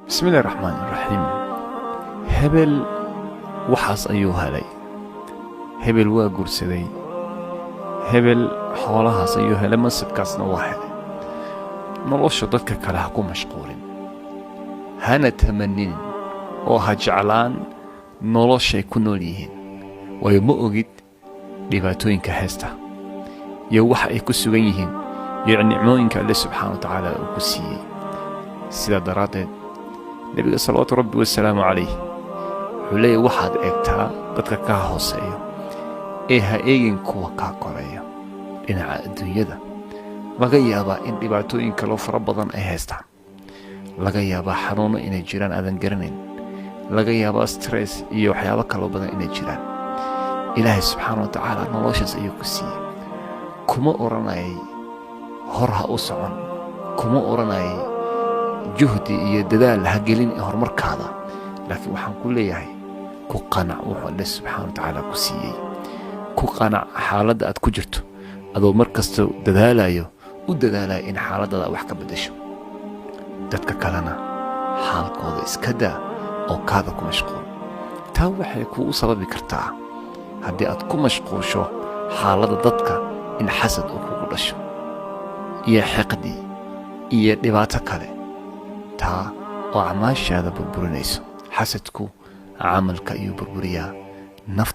Bismillahi raxmaan iraxiim. Hebel waxaas ayuu helay, hebel waa guursaday, hebel xoolahaas ayuu helay, mansibkaasna waa helay. Nolosha dadka kale ha ku mashquulin, hana tamanin oo ha jeclaan noloshay ku nool yihiin, waayo ma ogid dhibaatooyinka heesta iyo waxa ay ku sugan yihiin iyo nicmooyinka Alle subxaana wa tacaala uu ku siiyey. Sidaa daraaddeed, Nebiga salawaatu rabbi wasalaamu calayh wuxuu leeyahy: waxaad eegtaa dadka kaa hooseeyo ee ha eegin kuwa kaa koreeya dhinaca adduunyada. Laga yaabaa in dhibaatooyin kaloo fara badan ay haystaan, laga yaabaa xanuuno inay jiraan aadan garanayn, laga yaabaa stress iyo waxyaabo kaloo badan inay jiraan. Ilaahay subxaana wa tacaala noloshaas ayuu ku siiyey. Kuma odhanayay hor ha u socon, kuma odhanayay juhdi iyo dadaal ha gelin horumarkaada, laakiin waxaan ku leeyahay: ku qanac wuxuu Alle subxaana wa tacaala ku siiyey. Ku qanac xaaladda aad ku jirto, adoo mar kasta dadaalayo, u dadaalayo in xaaladdaada wax ka beddesho. Dadka kalena xaalkooda iska daa oo kaada ku mashquul. Taa waxay kugu sababi kartaa, haddii aad ku mashquusho xaaladda dadka, in xasad uu kugu dhasho iyo xiqdi iyo dhibaato kale, taa oo acmaashaada burburinayso. Xasadku camalka ayuu burburiyaa, nafta.